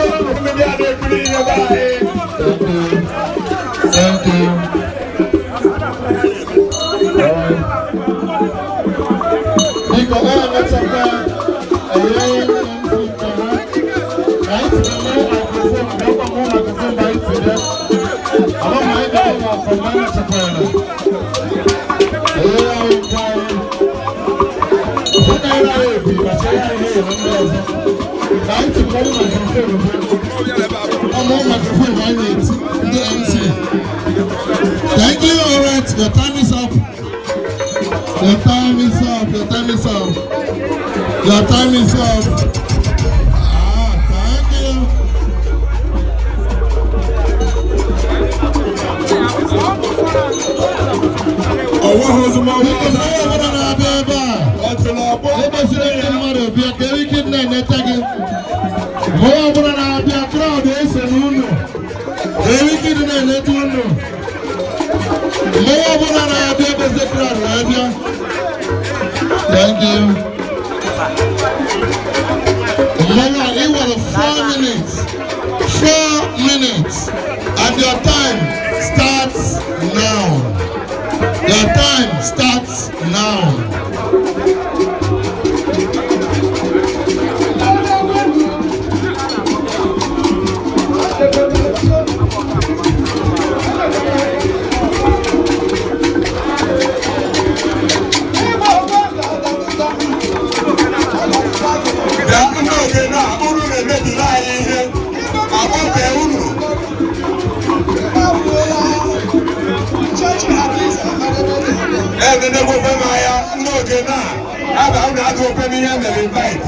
Ndị a na-ekiri ihe be anyị. Thank you. Thank you. Alright. Biko, ọ emechakwa enye MC nke ha. Ka anyị tinye microphone, bịakwa mụ microphone ma anyị tinye. Ama ma anyị ga-ahụ ma ọkọ mgbe anyị mechakwara. Enye anyị nke anyị. Ụfọdụ anyị na-ebi maka ihe anyị na-ere ndị ọzọ. Ka anyị tinye microphone bụ. Ọmụ microphone anyị na-eti ndị MC. Thank you. All right. Your time is up. Your time is up. Your time is up. Your time is up. Ah, thank you. Ọnweghị ozugbo. Biko, onye ọbụla na-abịa ebe a, Ọtụrụ ọgbọ. ekwesịrị ndị mmadụ bịa ka enwe ike na-eneta gị. Onye ọbụla na-abịa, crowd eso n'ụlọ. Ka enwe ike ịdị na-eneta unu. Onye ọbụla na-abịa ekwesịrị crowd na-abịa. Thank you. Mama, it was 4 minutes. 4 minutes. And your time starts now. Your time starts now. Bịa, ndị oge na unu na-emebiri anyị ihe agbafe unu. Enenegwekwe m anya, ndị oge na aba unu adụokwe m ihe mere invite.